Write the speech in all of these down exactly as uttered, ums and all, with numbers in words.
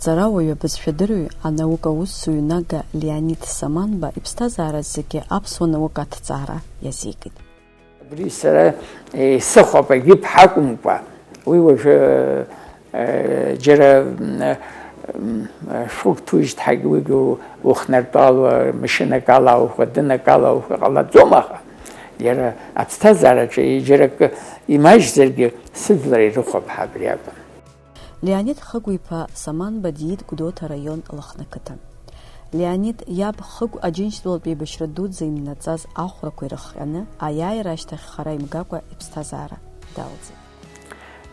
Аҵарауаҩ, абызшәадырҩы, анаука усзуҩ Нага Леонид Саманба иԥсҭазаара зегьы аԥсуа наукаҭҵаара иазикит. Абри сара, е, сыхәап, агьыԥҳа акәымкәа, уи уажәы, э, џьара, м, м, шәҟәык ҭужьҭҳагь уигьы ухнартәалоу, машьынак ала ауха, дынак ала ауха ҟалаӡом, аха иара аԥсҭазаараҿы џьара акы имаҷзаргьы, сыжәлар ирыхәаԥҳа абри акәын. Леонид Хыгә-иԥа Саманба диит Гәдоуҭа араион Лыхны ақыҭан. Леонид иаб Хыгә Аџьынџьтәылатә еибашьра дуӡӡа имнаҵаз ахәрақәа ирыхҟьаны, аиааира ашьҭахь хара имгакәа иԥсҭазаара далҵит.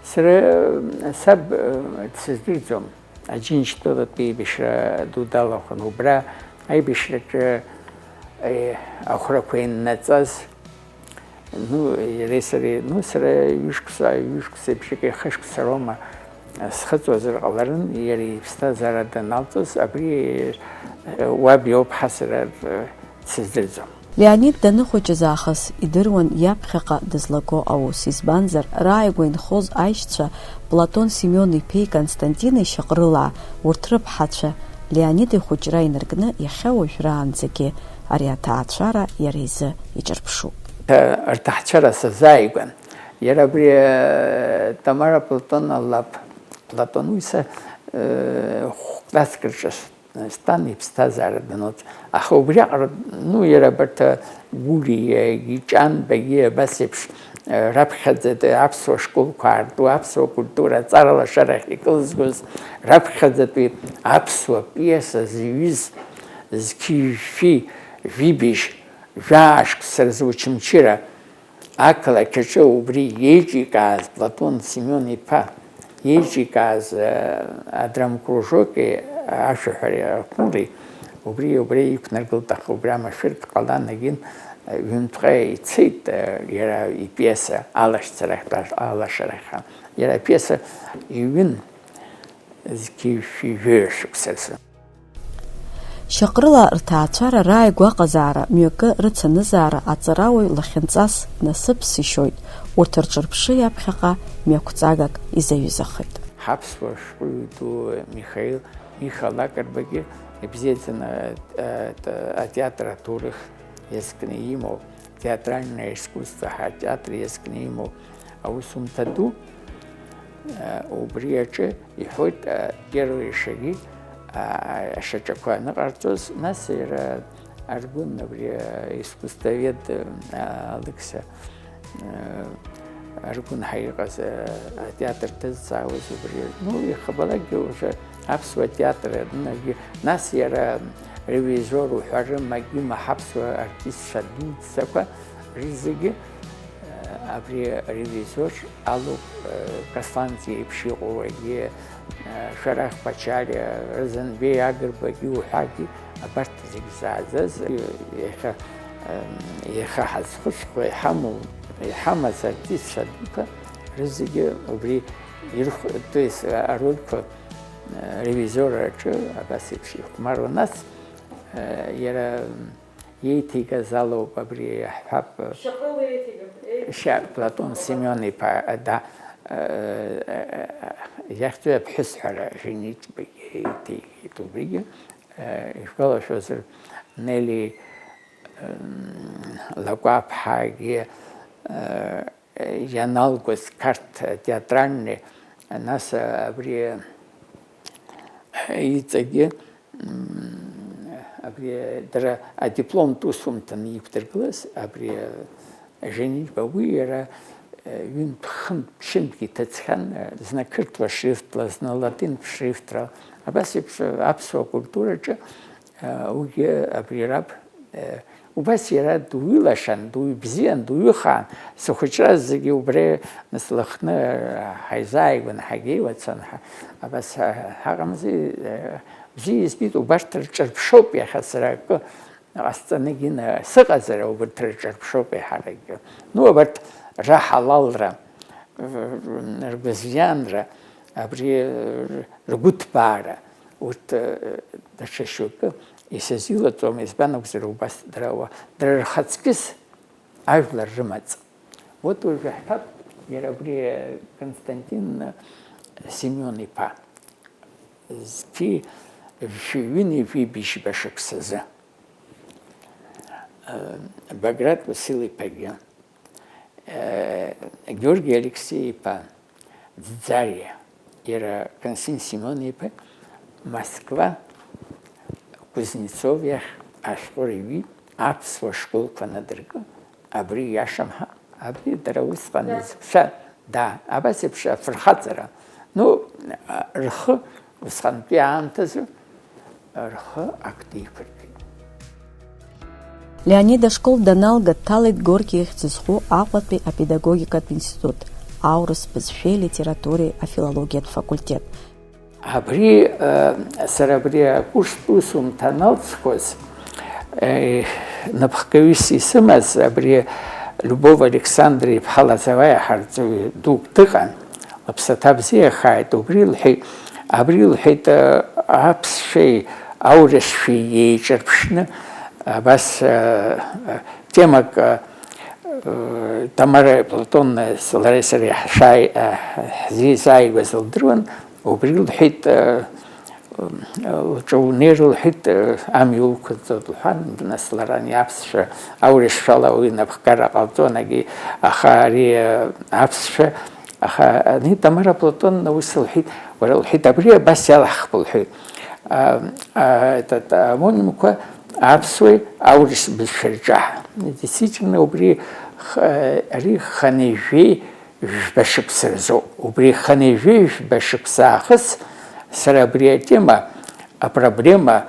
Сара саб, э, дсыздырӡом, Аџьынџьтәылатәи еибашьра ду далахәын. Убра аибашьраҿы, э, ахәрақәа иннаҵаз, ну, иареи сареи, ну, сара ҩышықәса, ҩышықәса еиԥш акы, хышықәса роума схыҵуазар ҟаларын, иара иԥсҭазаара даналҵыз, абри, э, уаб иоуп ҳәа сара, э, дсыздырӡом. Леонид даныхәыҷыз аахыс идыруан иаԥхьаҟа дызлаго аус, избанзар, рааигәа инхоз аишьцәа Платон Семион-иԥеи Константини Шьаҟрылаа, урҭ рыԥҳацәа, Леонид ихәыҷра инаркны иахьа уажәраанӡагьы ари аҭаацәара иара изы иҿырԥшуп. Рҭаацәара сазааигәан. Иара абри, э, Тамара Платон лаб, Платон уи са, э, хә-класск рҿы стәан иԥсҭазаара данылҵ. Аха убриаҟара, ну, иара абарҭ Гәлиагьы, Ҷанбагьы абас еиԥш, э, раԥхьаӡатәи аԥсуа школқәа аарту, аԥсуа культура аҵара лашарахь икылзгоз, раԥхьаӡатәи аԥсуа пиеса зҩыз, зқьи-жәшәи жәибжь, жәаа шықәса рзы Очамчыра ақалақь аҿы убри иеиҿикааз Платон Семион-иԥа иеиҿикааз, э, адрамкружоки ашәаҳәареи аҟәнуреи убри, убри иқәнаргылт, аха убри амашәырк ҟалан, егьин, э, ҩынтәҟа ицеит, э, иара ипиеса алашьцарахь, алашарахь. Иара апиеса иҩын зқьи-жәшәи жәаҩа шықәса рзы. Шьаҟрылаа рҭаацәара рааигәаҟазаара, мҩакы рыцанызаара аҵарауаҩ лахьынҵас насыԥс ишьоит, урҭ рҿырԥшы иаԥхьаҟа мҩақәҵагак изаҩызахеит. Ҳаԥсуа шәҟәыҩҩы ду Михаил Миха Лакрбагьы ибзиаӡаны, э, э, атеатр аҭоурых иазкны имоу, театральное искусство ҳәа атеатр иазкны имоу аусумҭа ду, э, убри аҿы иҳәоит, э, первые шаги, а, ашьаҿақәа аныҟарҵоз, нас иара Аргәын, абри, э, искусствовед, э, Алықьса, э, Аргәын ҳәа иҟаз, э, атеатр дызҵаауаз убри. Ну, иахьабалакгьы уже аԥсуа театр анагьы, нас иара ревизор уҳәарым, агьима ҳаԥсуа артистцәа дуӡӡақәа рызегьы, э, абри ревизор алоуп, э, Касланӡиа еиԥш иҟоу, егьи, э, Шәарах Ԥачалиа, Разанбеи Агрбагьы уҳәагьы, абарҭ зегь зааӡаз, э, иахьа, э, иахьа ҳазхәыцхо иҳамоу, иҳамаз артистцәа дуқәа рызегьы убри ирх-, то есть, э, арольқәа, э, ревизор аҿы абас еиԥш ихәмаруан. Нас, э, иара, Иеиҭеигаз алоуп абри, иаҳҳәап, Шьаҟрыла иеиҭеигахеит, еи? Шьа-, Платон Семион-иԥа, да, э, э, э, иахьӡу аԥҳәыс ҳәа Женитбагьы иеиҭеигеит убригьы, э, ишәгәалашәозар, Нели, м, Лакәаԥҳагьы, э, ианалгоз Қарҭ театральный, нас абри иҵегьы, м, абри дара адипломтә усумҭаны иқәдыргылаз, абри Женитба уи иара, э, ҩынтә-хынтә, ԥшьынтәгьы иҭыҵхьан, э, зны қырҭуа шрифтла, зны латинтә шрифтла. Абас еиԥш аԥсуа культураҿы, э, уигьы абри раб Э, убас иара дуаҩы лашан, дуаҩы бзиан, дуаҩы хаан. Сыхәыҷра зегьы убри, нас Лыхны, э, ҳаизааигәан, ҳагьеиуацан, ҳа-, абас ҳа-, ҳаҟамзи, э, бзиа избеит, убарҭ рҿырԥшоуп иахьа сара акы ҟасҵаны гьына сыҟазар, убарҭ рҿырԥшоуп еиҳаракгьы. Ну, абарҭ раҳалалра, р-, р-, ргәызианра, абри, р-, ргәыҭбаара, урҭ, э, даҽа шьоукы исызилаҵом, избан акәзар, убас дара уа-, дара рхаҵкьыс ажәлар рымаҵ. Вот уажәы ҳҳәап, иара абри, э, Константин Семион-иԥа. зқьи жәшәи ҩынҩажәи быжьба шықәсазы. Баграт Уасил-иԥагьы, Георги Алексеи-иԥа Ӡӡариа, иара Константин Симон-иԥа Москва Кузнецов иахь ашәҟәы рыҩит, аԥсуа школқәа надыркы, абри иашам ҳәа, абри дара усҟан изықәшәа, да, абас еиԥш афырхаҵара. Ну, рхы усҟантәи аамҭазы рхы акт еиқәыркит. Леонид ашкол даналга дҭалеит Горки ихьӡ зху Аҟәатәи апедагогикатә институт, аурыс бызшәеи литературеи афилологиатә факультет. Абри, сара абри акурстә усумҭа аналҵқәоз, напхгаҩыс исымаз абри Любов Александр-иԥҳа Лозоваиа ҳарҵаҩы дук дыҟан, лыԥсаҭа бзиахааит, убри лҳәеит, абри лҳәеит, аԥсшәеи аурысшәеи еиҿырԥшны, абас, темак, Тамара Платонна лареи сареи ҳшааи-, ҳзизааигәаз лдыруан, убри лҳәеит, лҿы унеир, лҳәеит, амҩа уқәҵҵоит лҳәан, нас лара ани аԥсшәа, аурысшәала уи напхгара ҟалҵон, егьи, аха ари аԥсшәа, аха ани Тамара Платонна ус лҳәеит, уара, лҳәеит, абри абас иалаҳхып, лҳәеит. А, а, этот, а, амонимқәа аԥсуеи аурыс бызшәа рҿаҳа. Действительно, убри х-, ари хынҩажәи жәба шықәса рзоуп. Убри хынҩажәи жәба шықәса аахыс сара абри атема, апроблема,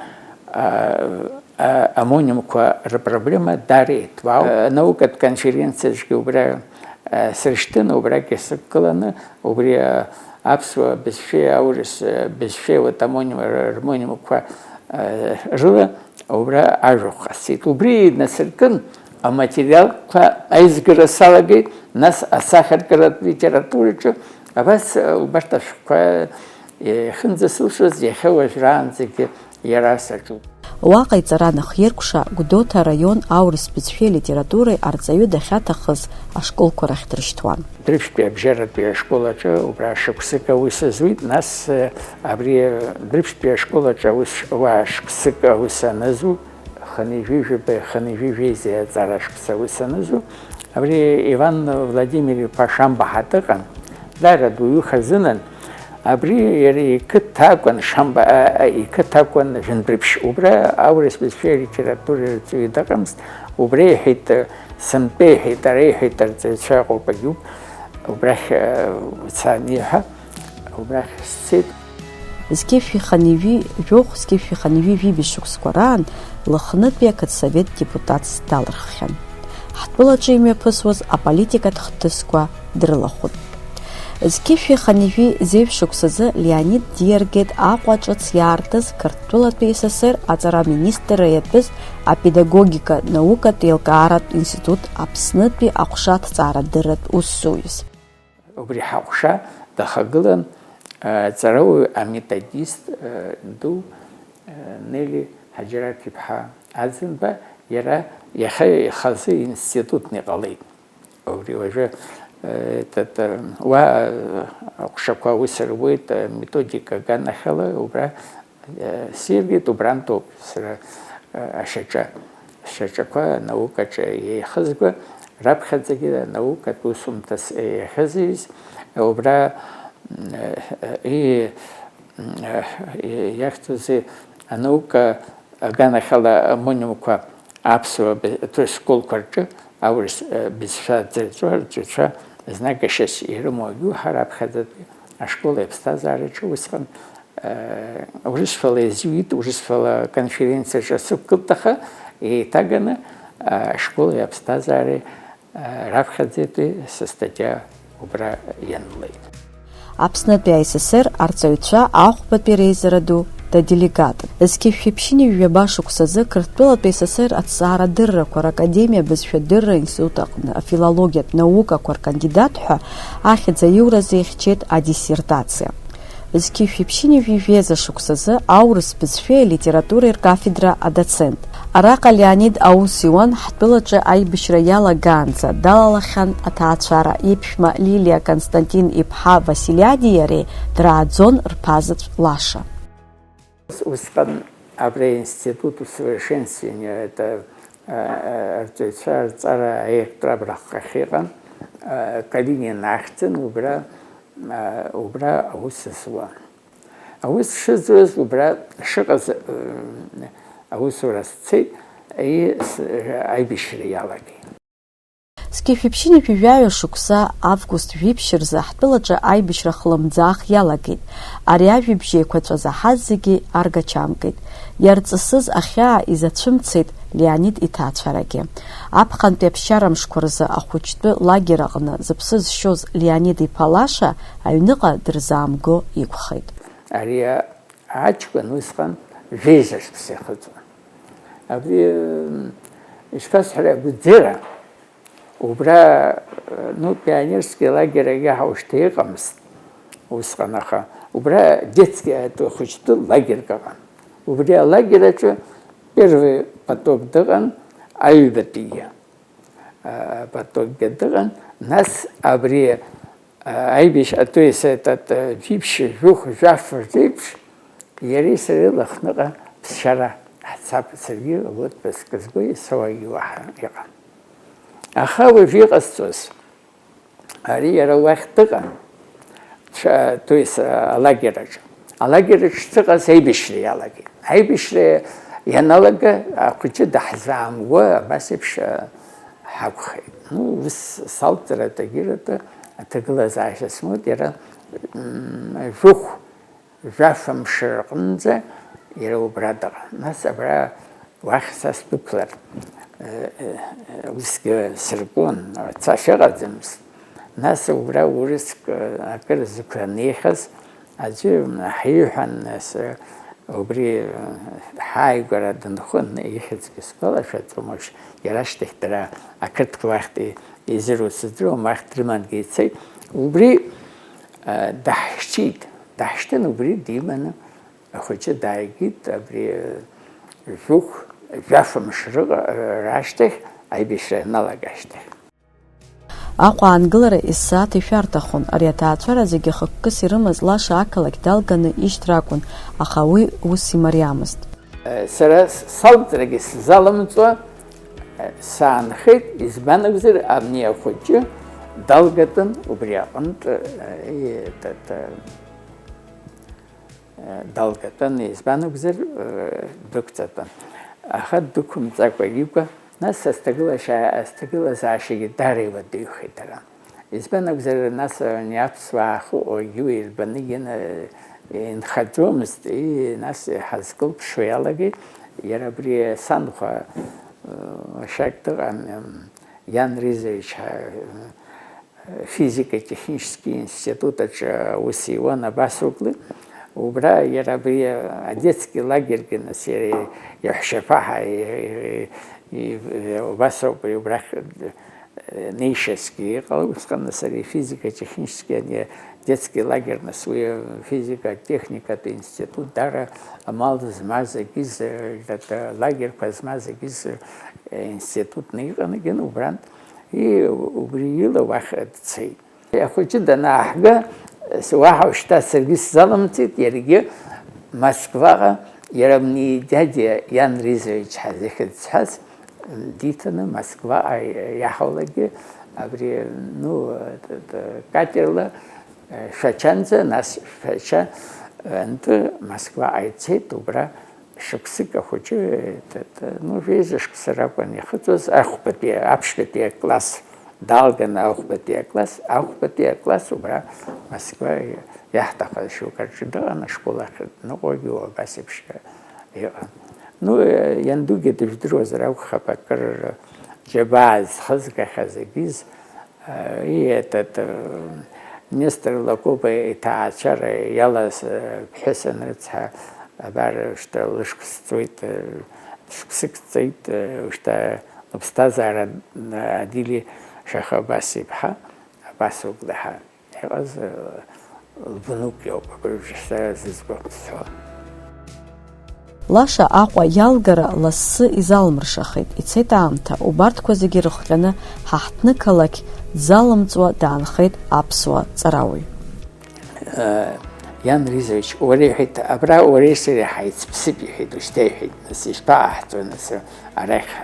а, а, амонимқәа рпроблема даара еиҭбаау. Анаукатә конференциаҿгьы убра, а, срышьҭын, убрагьы сықәгыланы, убри, а, аԥсуа бызшәеи аурыс, а, бызшәеи, вот, амоним-, р-, рмонимқәа, а, рыла убра ажәахә ҟасҵеит. Убри инасыркын, аматериалқәа аизгара салагеит, нас асахьаркыратә литератураҿы абас, а, убарҭ ашәҟәқәа, а, иахьынӡасылшоз, иахьа уажәраанӡагьы иара саҿуп. Уаҟа иҵара анахиркәша, Гәдоуҭа араион аурыс бызшәеи литературеи арҵаҩы дахьаҭахыз ашколқәа рахь дрышьҭуан. Дрыԥшьтәи абжьаратәи ашкол аҿы убра шықәсык аус зуит, нас, э, абри, э, Дрыԥшьтәи ашкол аҿы аус, уа шықәсык аус анызу, хынҩажәи жәаба, хынҩажәи жәеиза аҵара шықәса аус анызу, абри Иван Владимир-иԥа Шамба ҳа дыҟан, даара дуаҩы хазынан, абри иара иқыҭа акәын, Шамба, а, а, иқыҭа акәын Жәындәрыԥшь, убра аурыс бызшәеи алитературеи рҵаҩы дыҟамызт, убра иҳәеит, сынтәа иҳәеит, ара иҳәеит, арҵаҩцәа ыҟоуп, агьуп, убрахь, э, уца аниҳәа, убрахь сцеит. Зқьышәи хынҩажәи жәохә, зқьышәи хынҩажәи жәибжь шықәсқәа раан Лыхнытәи ақыҭсовет депутатс далырххьан. Ҳтәылаҿы имҩаԥысуаз аполитикатә хҭысқәа дрылахәын. Зқьышәи хынҩажәи зеижә шықәсазы Леонид диаргеит Аҟәа ҿыц иаартыз Қырҭтәылатәи С С Р аҵара аминистрра иатәыз апедагогика наукатә еилкааратә институт Аԥснытәи аҟәша аҭҵаарадырратә усзуҩыс. Убри ҳаҟәша дахагылан, э, аҵарауаҩ аметодист, э, ду, э, Нели Ҳаџьараҭ-иԥҳа Аӡынба, иара иахьа ихазы институтны иҟалеит. Убри уажәы, э, этот, э, уа, э, аҟәшақәа аус руеит, э, методика аганахьала, убра, э, сиргеит, убрантәоуп сара, э, ашьаҿа, ашьаҿақәа анаукаҿы еихызго, раԥхьаӡагьы анаукатә усумҭас еихьызҩыз, убра, э, э, и-, э, иахьӡузеи, анаука аганахьала амонимқәа аԥсуа б-, ҭ-, школқәа рҿы аурыс, э, бызшәа дзырҵо арҵаҩцәа знагашьас ирымоу агьуҳәа раԥхьаӡатәи ашкол аԥсҭазаараҿы усҟан, э, урысшәала иазҩит, урысшәала аконференциаҿы сықәгылт, аха еиҭаганы, э, ашколи аԥсҭазаареи, э, раԥхьаӡатәи сыстатиа убра ианлеит. Аԥснытәи А С С Р арҵаҩцәа ахәбатәи реизара ду даделегатын. Зқьышәи ԥшьынҩажәи жәаба шықәсазы Қырҭтәылатәи А С С Р аҭҵаарадыррақәа ракадемиа абызшәадырра институт аҟны афилологиатә наукақәа ркандидат ҳәа ахьӡ аиуразы ихьчеит адиссертациа. Зқьышәи ԥшьынҩажәи жәеиза шықәсазы аурыс бызшәеи алитературеи ркафедра адоцент. Араҟа Леонид аус иуан ҳтәылаҿы аибашьра иалагаанӡа, далалахьан аҭаацәара, иԥшәма Лилиа Константин-иԥҳа Василиадии иареи драаӡон рԥазаҵә Лаша. Усҟан абри аинститут усовершенствования, это, э, э, арҵаҩцәа рҵара аиӷьтәра абраҟахь иҟан, э, Калинин ахьӡын, убра, э, убра аус зуан. Аус шызуаз убра шыҟаз, э, аусура сцеит, и, с-, аибашьра иалагеит. Зқьи жәшәи ԥшьынҩажәи жәаҩа шықәса август жәиԥшь рзы ҳтәылаҿы аибашьра хлымӡаах иалагеит. Ари ажәабжь еиқәаҵәа заҳаз зегьы аргачамкит. Иарҵысыз ахьаа изацәымцеит Леонид иҭаацәарагьы. Аԥхынтәи аԥсшьара мшқәа рзы ахәыҷтәы лагер аҟны зыԥсы зшьоз Леонид иԥа Лаша аҩныҟа дырзаамго иқәхеит. Ари аҷкәын усҟан жәеиза шықәса ихыҵуан. Абри, ишԥасҳәари, агәӡера, убра, ну, пионерский лагерь агьаҳа ушьҭа иҟамызт усҟан, аха убра детский, атәы хәыҷтәы лагерьк ыҟан. Убри алагерь аҿы первый поток дыҟан, аҩбатәигьы, а, потокгьы дыҟан, нас абри Аибашь-, то есть этот, э, жәиԥшь, жәохә, жәаф рзеиԥш, иареи сареи Лыхныҟа ԥсшьара ҳцап, саргьы вот ԥск згои, соуагьы уаҳа иҟан. Аха уажә иҟасҵоз, ари иара уахь дыҟан, то есть, э, алагераҿ. Алагераҿ дшыҟаз аибашьра иалагеит. Аибашьра ианалага, ахәыҷы даҳзаамго, абас еиԥш, э, ҳакәхеит. Ну, ус салҵра аҭагьыратәы аҭагылазаашьа смоут, иара, м, жәохә, жәаф мшы рҟынӡа иара убра дыҟан. Нас абра уахь са сдәықәлар, э, э, усгьы сыркәын, цашьа ыҟаӡамызт. Нас убра урыск, э, акыр зықәланы ихьыз, Аӡәы ҳиҳәан, нас, убри ҳааигәара дынхон, ихьӡгьы сгәалашәаӡом, уажә иара ашьҭахь дара ақырҭқәа уахьтәи изыруз сыздыруам, уахь дрымангьы ицеит. Убри, а, даҳшьҭит, даҳшьҭын, убри диманы ахәыҷы дааигеит, абри, а, жәохә, жәаф мшы рыҟа-, рашьҭахь, аибашьра ианалага ашьҭахь. Аҟәа аангылара есааҭ ишәарҭахон, ари аҭаацәара зегьы хықәкыс ирымаз Лаша ақалақь далганы ишьҭра акәын, аха уи ус имариамызт. Сара салҵрагьы сзалымҵуа саанхеит, избан акәзар, абни ахәыҷы далгатәын убри аҟынтә, далгатәын, избан акәзар, дықәҵатәын. Аха дықәымҵакәа игәа, нас асҭагылашьа-, асҭагылазаашьагьы даара иуадаҩхеит ара. Избан акәзар, нас ани аԥсуаа ахы-, егьиу ирбаны ина-, инхаӡомызт, и, нас иҳазкылԥшуа иалагеит, иара абри санхәа, э, лашак дыҟан, м, Иан Ризович, ҳа, физико-технически институт аҿы аус иуан абас угәы, убра иара абри адетски лагерьгьы, нас, иара иаҳәшьаԥа ҳа-, и-, и-, и-, убас ауп, убрахь, э, неишьасгьы иҟала, усҟан, нас, ари физико-технически ани детски лагерь, нас, уи физико-техникатә институт даара амал змаз, егьыс, э, лагерьқәа змаз, егьыс, э, институтны иҟан, егьын убрантә. И убри ила уахь дцеит. Ахәыҷы данааҳга, с-, уаҳа шьҭа саргьы сзалымҵит, иаргьы Москваҟа, иара абни дядиа Иан Ризович ҳәа зыхьӡ зҳәаз, диҭаны Москваҟа иаҳаулагьы абри, ну, т-, т-, катерла, э, Шәачанӡа, нас Шәача, э, нтәы Москваҟа ицеит, убра Шықәсык ахәыҷы, т-, т-, ну, жәеиза шықәса ракәын ихыҵуаз, ахәбатәи, аԥшьбатәи акласс далганы, ахәбатәи акласс, ахәбатәи акласс убра Москва иаҳҭахыз шьоук рҿы дыҟан, ашкол ахь дныҟәогьы убас еиԥш иҟан. Ну, иандугьы дыжәдыруазар акәхап, акыр џьабаа зхызгахьаз егьиз, И этот, э, Нестор Лакоба иҭаацәара иалаз, э, ԥҳәыс анрыцҳа, абар, шьҭа лышықәс ҵуеит, э, шықәсык ҵуеит, э, шьҭа лыԥсҭазаара, э, Адили Шахабас иԥҳа, абас ауп даҳа иҟаз, э, лбнук иоуп, абыржәы сара зызгәаԥхо. Лаша Аҟәа иалгара лассы изалмыршахеит, ицеит аамҭа, убарҭқәа зегьы рыхҟьаны ҳаҳҭны-қалақь дзалымҵуа даанхеит аԥсуа ҵарауаҩ. Иан Ризович, уара, иҳәеит, абра уареи сареи ҳаицыԥсып, иҳәеит, ушьҭа, иҳәеит, нас ишԥаҟаҳҵо, нас, арахь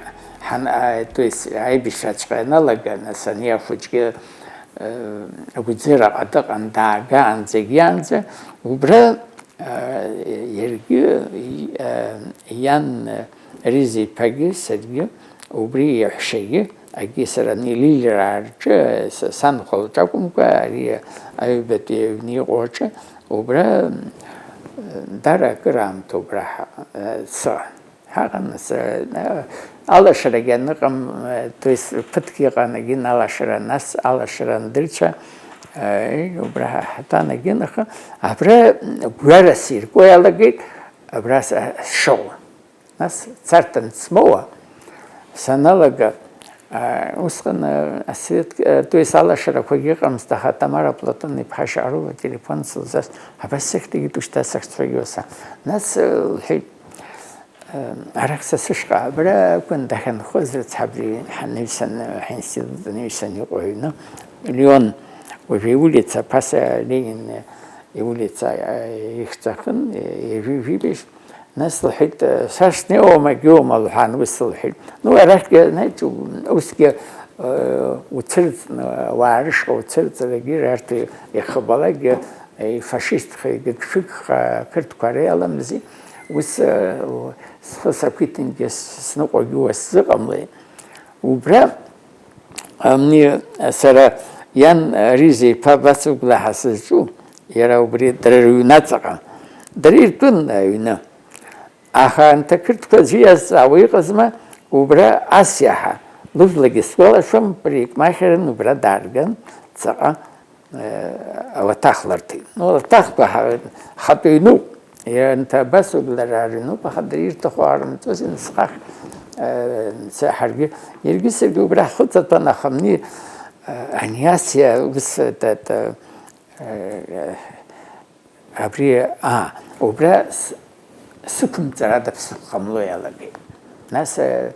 ҳан-, а, то есть, аибашьраҵәҟьа ианалага, нас, ани ахәыҷгьы, э, агәӡераҟа дыҟан, даагаанӡагьы, анӡа, убра, э, иаргьы, и-, э, иан Риза иԥагьы, саргьы, убри иаҳәшьагьы, Агьи сара ани лилираа рҿы, са санхәа лҿы акәымкәа, ари аҩбатәи аҩны иҟоу аҿы, убра, э, дара акыраамҭа убра ҳа-, э, сыҟан. Ҳаҟан, с-, э, алашарагьы аныҟам, э, то есть ԥыҭк иҟан, егьин алашара, нас алашара андырцәа, э, убра ҳа-, ҳаҭан, егьин, аха абра гәҩарас ирку иалагеит, абра с-, сшыҟоу. Нас царҭа ансмоуа саналага, а, усҟан, а, асовет, а, то есть алашарақәагьы ыҟамызт, аха Тамара Платон-иԥҳа Шьаҟрыл ателефон сылзас, абас сыхьӡ егьит ушьҭа сахьцәажәо са. Нас, а, лҳәеит, а, арахь са сышҟа, абра акәын дахьынхоз рыцҳа, абри ҳанаҩсан, ҳаинститут анаҩсан иҟоу аҩны, Леон, уажәы иулица, ԥаса Ленин иулица, а, ихьӡ ахын, ҩажәи жәибжь. Нас лҳәеит, са снеиуам, егьиума лҳәан, ус лҳәеит. Ну, арахьгьы, знаете, усгьы, э, уцәырҵны, ауаа рышҟа уцәырҵрагьы, арҭ ихабалакгьы, э, ифашистха, егьырҭ шәыгха қырҭқәа ара иаламзи, ус, э, схы сақәиҭынгьы сныҟәагьы уа сзыҟамлеит. Убра Ани сара иан Риза иԥа Бацыгәлаҳа сызҿу, иара убри дара рыҩнаҵаҟа. Дара иртәын аҩны. Аха анҭ ақырҭқәа аӡәы иазҵаауа иҟазма, убра ас иаҳа, лыжәлагьы сгәалашәом, парикмахерын убра даарган, ҵаҟа, э, ауаҭах ларҭеит. Ну, ауаҭахқәа ҳа-, ҳатәыҩнуп. Ианҭа абас убла рарынуп, аха дара ирҭаху аарымҵози, нас хахь, э, ҳаргьы, иаргьы саргьы убра ҳхы ҵатәан, аха мни, э, ани Асиа ус, э, т-, т-, э, абри, а, убра с-, сықәымҵар ада ԥсыхәа ҟамло иалагеит. Нас, э,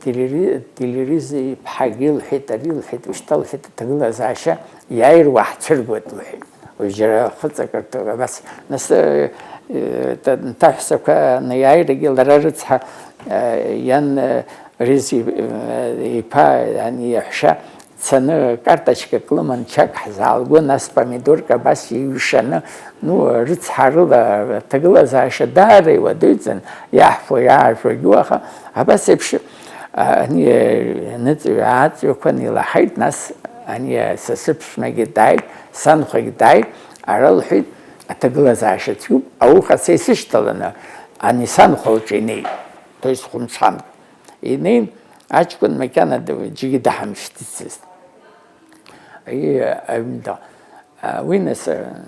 Телери-, Телериза иԥҳагьы лҳәеит, ари лҳәеит, ушьҭа лҳәеит, аҭагылазаашьа иааир уаҳцәыргоит лҳәеит. Уажәы џьара хыҵак рҭ-, абас, нас, э, э, та-, нҭаҳәсақәа анаиааирагьы лара рыцҳа, э, иан, э, Риза, э, иԥа, ани иаҳәшьа, дцаны карточкак лыман, чак ҳзаалго, нас помидорк абас иҩшаны, ну, рыцҳа рыла аҭагылазаашьа даара иуадаҩӡан, иаҳфо, иаажәуагьы уаха, абас еиԥш, а, ани, э, ныҵыҩ-ааҵыҩқәа неилаҳаит, нас ани, э, са сыԥшәмагьы дааит, санхәагь дааит, ара лҳәеит, аҭагылазаашьа цәгьоуп, ауха са исышьҭаланы, ани санхәа лҿы инеит, то есть хәымҽхан. Инеин, аҷкәын макьана д-, џьгьы даҳамышьҭыцызт. И, аҩны да-, а, уи нас, а,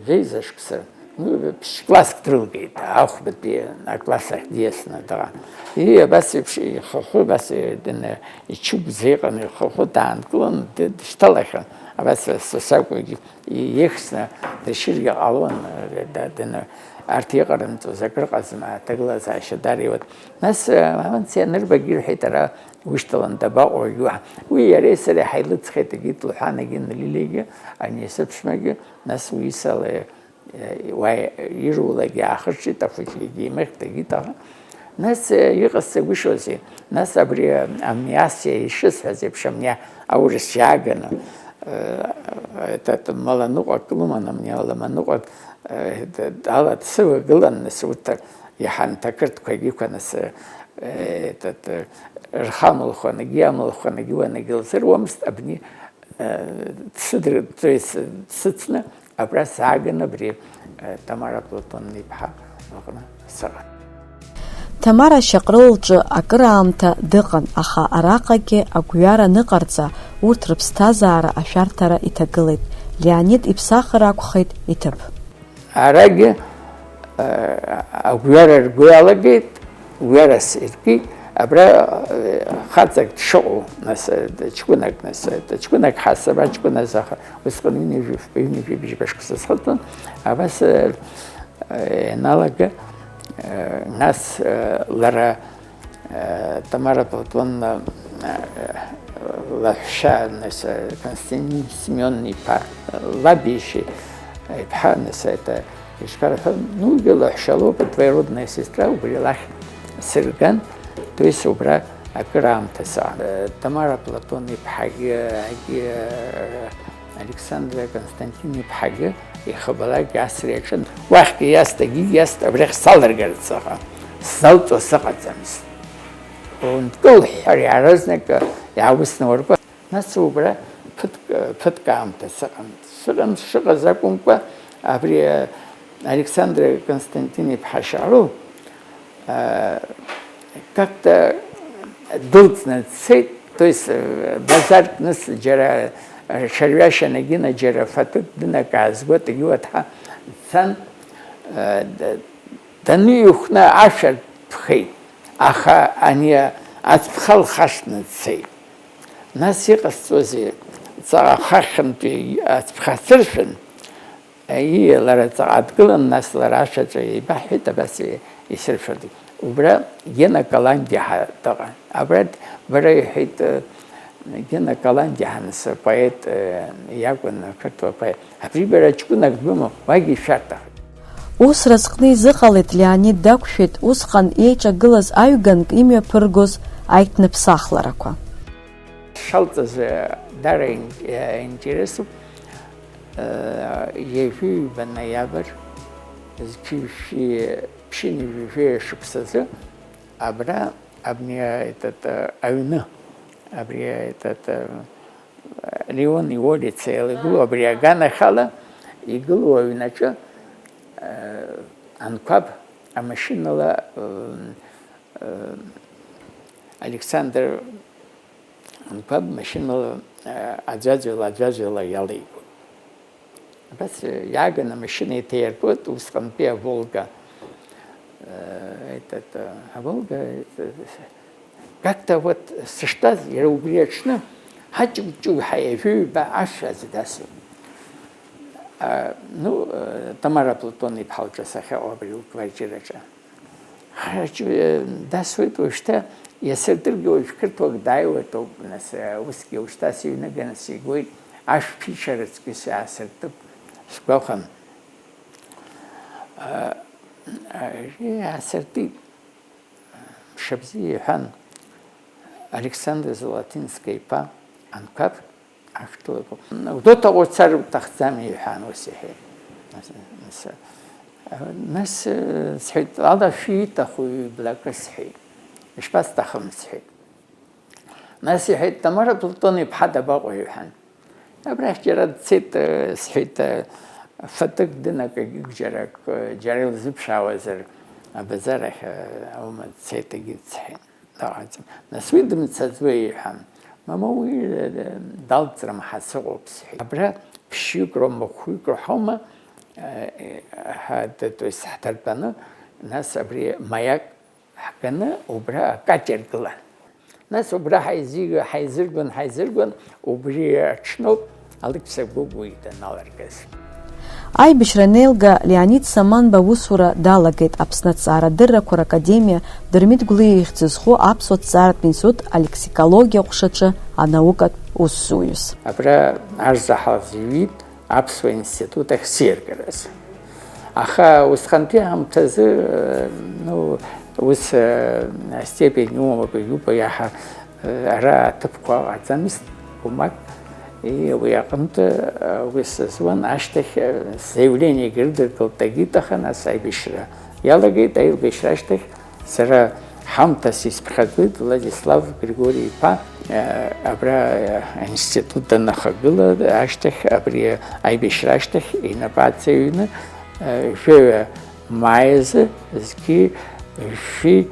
жәеиза шықәса, ну, ԥшь-класск дрылгеит, ахәбатәи акласс ахь диасны дара. И, абас еиԥш ихахәы, абас, э, дын, э, ичыгәӡа иҟан, ихахәы даанкылан, д-, дышьҭалахьан, абас, э, са сакәгьы. Ихьсны дышьыргьы ҟалон, да-, даны, арҭ иҟарымҵоз акрыҟазма, аҭагылазаашьа дариуан. Нас, э, амц ианырбагьы ирҳәеит, ара ушьҭалан дабаҟоу, уи иареи сареи ҳаилыҵхеит, егьит лҳәан, егьин Лилиагьы, ани сыԥшәмагьы, нас уи сала, э, уа ирулакгьы аахырҿит, ахәыҷгьы имыхьт, егьит аха. Нас, э, иҟасҵагәышьозеи? Нас абри, э, амни Асиа ишысҳәаз еиԥш, амни аурыс иааганы, э, этот маланыҟәак лыман, амни аламаныҟәак, э, д-, д-, ала дсывагылан, нас урҭ иаҳа анҭ ақырҭқәагьы ықәын, нас, э, этот, э, рхы амылхуан, егьи амылхуан, егьи уан, егьи лзыруамызт, абни, э, дсыдыр-, то есть, дсыцны, Абра сааган абри, э, Тамара Платон-иԥҳа лҟны сыҟан. Тамара Шьаҟрыл лҿы акыраамҭа дыҟан, аха араҟагьы агәҩара аныҟарҵа, урҭ рыԥсҭазаара ашәарҭара иҭагылеит. Леонид иԥсахыр акәхеит иҭыԥ. Арагьы, э, агәҩара ргәы иалагеит, Гәҩарас иркит, абра, э, хаҵак дшыҟоу, нас, э, ҷкәынак, нас, э, ҷкәынак ҳасаб аҷкәын азы, аха усҟан ҩынҩажәи, ҩынҩажәи бжьба шықәса схыҵуан, абас, э, э, ианалага, э, нас, э, лара, э, Тамара Платоновна, э, лаҳәшьа, нас, э, Константин Семион-иԥа, э, лаб ишьи, Иԥҳа, нас, это, ишԥарҳәо, ну, уигьы лаҳәшьа лоуп, двоюродная сестра, убри лахь сырган, то есть убра акыраамҭа саан. Тамара Платон иԥҳагьы, агьы, Александра Константин иԥҳагьы ихабалак асра иаҿын. Уахьгьы иаст, агьигьы иаст, абрахь салыргарц аха, сзалҵуа сыҟаӡамызт. Ункылҳәҳәар, иаразнак иаауснауаркуа. Нас убра ԥыҭк, ԥыҭк аамҭа сыҟан. Сыҟан сшыҟаз акәымкәа, абри, э, Александр Константин-иԥҳа Шьару, э, как-то дылҵны дцеит, то есть, э, базарк ныс џьара, э, шәырҩашьа нагина џьара фатәык дынакаазго, дгьуа дҳа дцан, э, д-, даныҩхәна ашәа дԥхеит, аха ани ацәԥха лхашҭны дцеит. Нас иҟасҵозеи, ҵаҟа ахахьынтәи ацәԥха сыршәын, ии, лара ҵаҟа дгылан, нас лара ашәаҿы еибаҳҳәеит, абас и-, исыршәыртит. Убра Гена Каланди ҳа-, дыҟан. Абра д-, бара иҳәеит, э, Гена Каланди ҳаныс апоет, э, иакәын, ақырҭуа поет. Абри бара ҷкәынак бымоуп, уагьы ишәарҭахеит. Ус разҟны изыҟалеит, Леонид дақәшәеит усҟан еиҿагылаз аҩганк имҩаԥыргоз аиҭныԥсахларақәа. Шалҵыз, э, дара ин-, э, интересуп, э, ҩажәи ҩба ноиабр, зқьи жәшәи ԥшьынҩажәи жәаҩа шықәсазы абра, абни, э, этот, э, аҩны, абри, э, этот, э, Леон иулица иалагылоу абри аганахьала игылоу аҩнаҿы, э, анқәаб амашьынала, э, э, Александр Анқәаб машьынала, э, аӡәаӡәала, аӡәаӡәала иалеигон. Абас, э, иааганы амашьына еиҭаиртәоит, усҟантәи аволга, э, этот, э, аволга, э, как-то вот сыштәаз, иара убри аҽны, ҳаҷкәын ҷкәынҳәа ҩажәи ҩба ашә азы дасуан. А, ну, э, Тамара Платон-иԥҳа лҿы сахьаҟоу абри лквартираҿы. Ҳараҿы, э, дасуеит уажәшьҭа, иасыртыргьы уажә қырҭуак дааиуеит ауп, нас, э, усгьы уажәшьҭа сыҩныганы сигоит, ашә ԥишьарацгьы саасыртып, сгәахәын. Э, э, иаасыртит, мшыбзиа иҳәан, Александр Золотинскиа-иԥа Анқәаб. Ашәҭлакоуп. Гәдоуҭаҟа уцар уҭахӡами, иҳәан, ус иҳәеит. Нас, нас, э, сҳәеит, ала шәиҭаху ҩблакы, сҳәеит. Ишԥасҭахым, сҳәеит. Нас иҳәеит, Тамара Платон-иԥҳа дабаҟоу, иҳәан. Абрахь џьара дцеит, э, сҳәеит, э, фатәык дынакыгь џьара акы, џьара илзыԥшаауазар, абазар ахь, э, аума дцеит, егьи дцеит. Дыҟаӡам. Нас уи дымцаӡои, иҳәан. Мамоу, уи, э, далҵрым ҳәа сыҟоуп, сҳәеит. Абра ԥшьҩык роума, хәҩык роума, э, э, ҳа, д-, то есть ҳдыртәаны, нас абри маиак ҳганы, убра акаҷ аргылан. Нас убра ҳаизига-, ҳаизыргон, ҳаизыргон, убри аҽноуп Алықьса Гәыгәи даналыргаз. Аибашьра анеилга, Леонид Саманба аусура далагеит Аԥсны Аҭҵаарадыррақәа ракадемиа Дырмит Гәлиа ихьӡ зху аԥсуа ҭҵааратә институт алексикологиа ҟәшаҿы анаукатә усзуҩыс. Абра арзаҳал зыҩит аԥсуа институт ахь сиаргараз. Аха усҟантәи аамҭазы, ну, ус, астепень умоуп, иубо иаҳа, ара аҭыԥқәа ыҟаӡамызт, умак. И уи аҟынтә, ус сызуан, ашьҭахь, заявлениагьы рыдыркылт, агит, аха нас аибашьра иалагеит, аибашьра ашьҭахь сара ҳамҭас исԥхьаӡоит Владислав Григори-иԥа, э, абра, э, аинститут данахагыла ашьҭахь, абри аибашьра ашьҭахь инапы аҵаҩны, э, жәаҩа маи азы зқьи жәшәи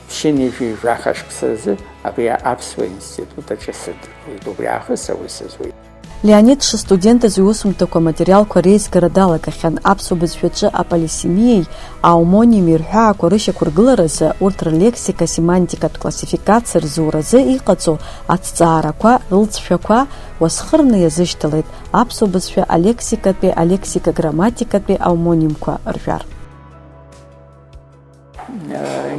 ԥшьынҩажәи жәаха шықәсазы абри аԥсуа институт аҿы сыдыркылеит, убри аахыс аус зуеит. Леонид дшыстудентыз иусумҭақәа аматериалқәа реизгара далагахьан, аԥсуа бызшәаҿы аполисемиеи аомоними рҳәаақәа рышьақәыргыларазы, урҭ рлексика-семантикатә классификациа рзуразы иҟаҵоу аҭҵаарақәа рылҵшәақәа уасхырны иазышьҭалеит аԥсуа бызшәа алексикатәи, алексика-грамматикатәи аомонимқәа ржәар.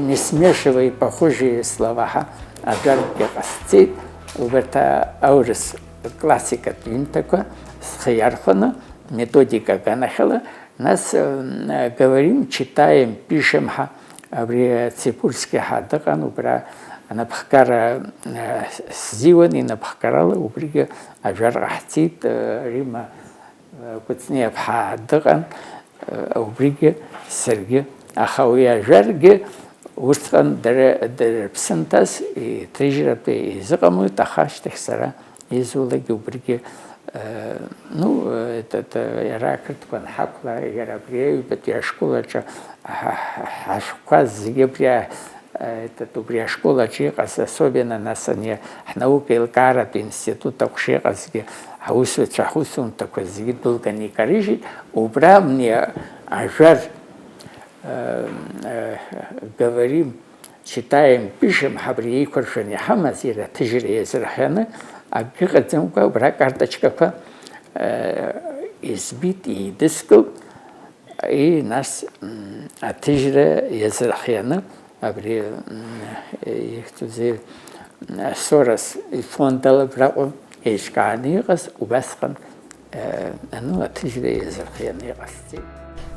Не смешивай похожие слова ҳәа ажәакгьы ҟасҵеит, убарҭ аурыс классикатә ҩымҭақәа схы иархәаны, методикак анахьала, нас, э, говорим, читаем, пишем ҳәа, абри Цибульски ҳәа дыҟан, убра анапхгара, э, сзиуан, инапхгарала убригьы ажәар ҟаҳҵеит, э, Римма, э, Кәыҵниаԥҳа дыҟан, э, убригьы саргьы. Аха уи ажәаргьы усҟан дара, дара рыԥсы анҭаз, иҭыжьратәы изыҟамлеит, аха ашьҭахь сара изулагьы убригьы, э, ну, э, этот, э, иара ақырҭқәа анҳақәла, иара абри аҩбатәи ашкол аҿы ҳа-, ҳа-, ҳашәҟәқәа зегьы абри а-, э, этот, убри ашкол аҿы иҟаз, особенно нас ани ҳнаука еилкааратә институт аҟәша иҟазгьы ҳаусзуҩцәа ҳусумҭақәа зегьы дәылганы икарыжьит, убра амни ажәар, э, э, говорим, читаем, пишем ҳәа абри еиқәыршәаны иҳамаз, иара аҭыжьра иазырҳәаны, акгьы ыҟаӡамкәа, убра акарточкақәа, э, избит, еидыскылт, и нас, м, аҭыжьра иазырхианы, абри, м, ихьӡузеи, м, Сорос ифонд ала абраҟа еиҿкааны иҟаз, убасҟан, э, ану, аҭыжьра иазырхианы иҟасҵеит.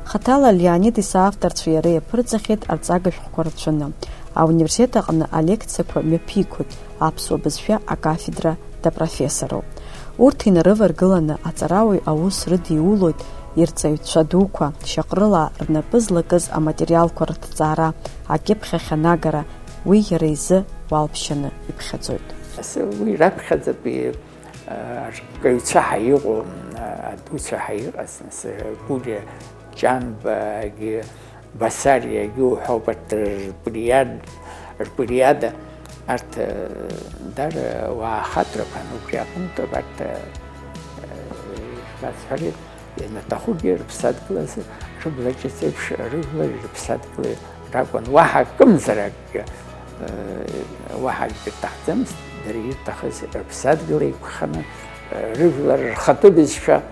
Хаҭала Леониди соавторцәеи иареи иаԥырҵахьеит арҵага шәҟәқәа рацәаны. Ауниверситет аҟны алекциақәа мҩаԥигоит, аԥсуа бызшәа акафедра допрофессоруп. Урҭ инарываргыланы аҵарауаҩ аус рыдиулоит ирҵаҩцәа дуқәа, шьаҟрыла рнапы злакыз аматериалқәа рыҭҵаара, акьыԥхь ахь анагара, уи иара изы уалԥшьаны иԥхьаӡоит. Асы уи раԥхьаӡатәи, а, аркаҩцәа ҳәа иҟоу, а, адуцәа ҳәа иҟаз, нас, Гәлиа Ҷанбагьы, Басариагьы уҳәа, убарҭ рпириад-, рпириада, арҭ, э, дара уаа хаҵәрақәан, убри аҟынтә абарҭ, э, шәасҳәари, ианаҭахугьы рыԥсадгьыл азы рыбла ҿыц еиԥш рыжәлар ирыԥсадгьыл ракәын, уаҳа акымзаракгьы, э, уаҳа акгьы рҭахӡамызт, дара ирҭахыз рыԥсадгьыл еиқәханы, э, рыжәлар рхатәы бызшәа,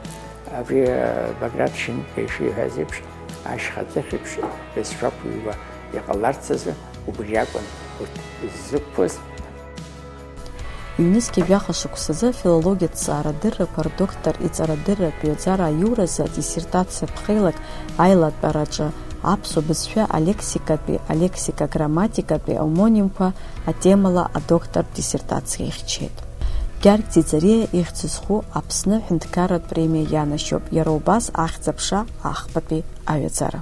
абри, э, Баграт Шьынқәба ишиҳәаз еиԥш, ашьха ӡыхь еиԥш, бызшәақәыҩуа иҟаларц азы убри акәын урҭ иззықәԥоз. Ҩнызқьи жәаха шықәсазы афилологиатә ҭҵаарадыррақәа рдоктор иҵарадырратә ҩаӡара аиуразы адиссертациа ԥхеилак аилатәараҿы аԥсуа бызшәа алексикатәи, алексика-грамматикатәи аомонимқәа атемала адоктортә диссертациа ихьчеит. Гьаргь Ӡиӡариа ихьӡ зху Аԥсны аҳәынҭқарратә премиа ианашьоуп иара убас ахьӡ-аԥша ахԥатәи аҩаӡара.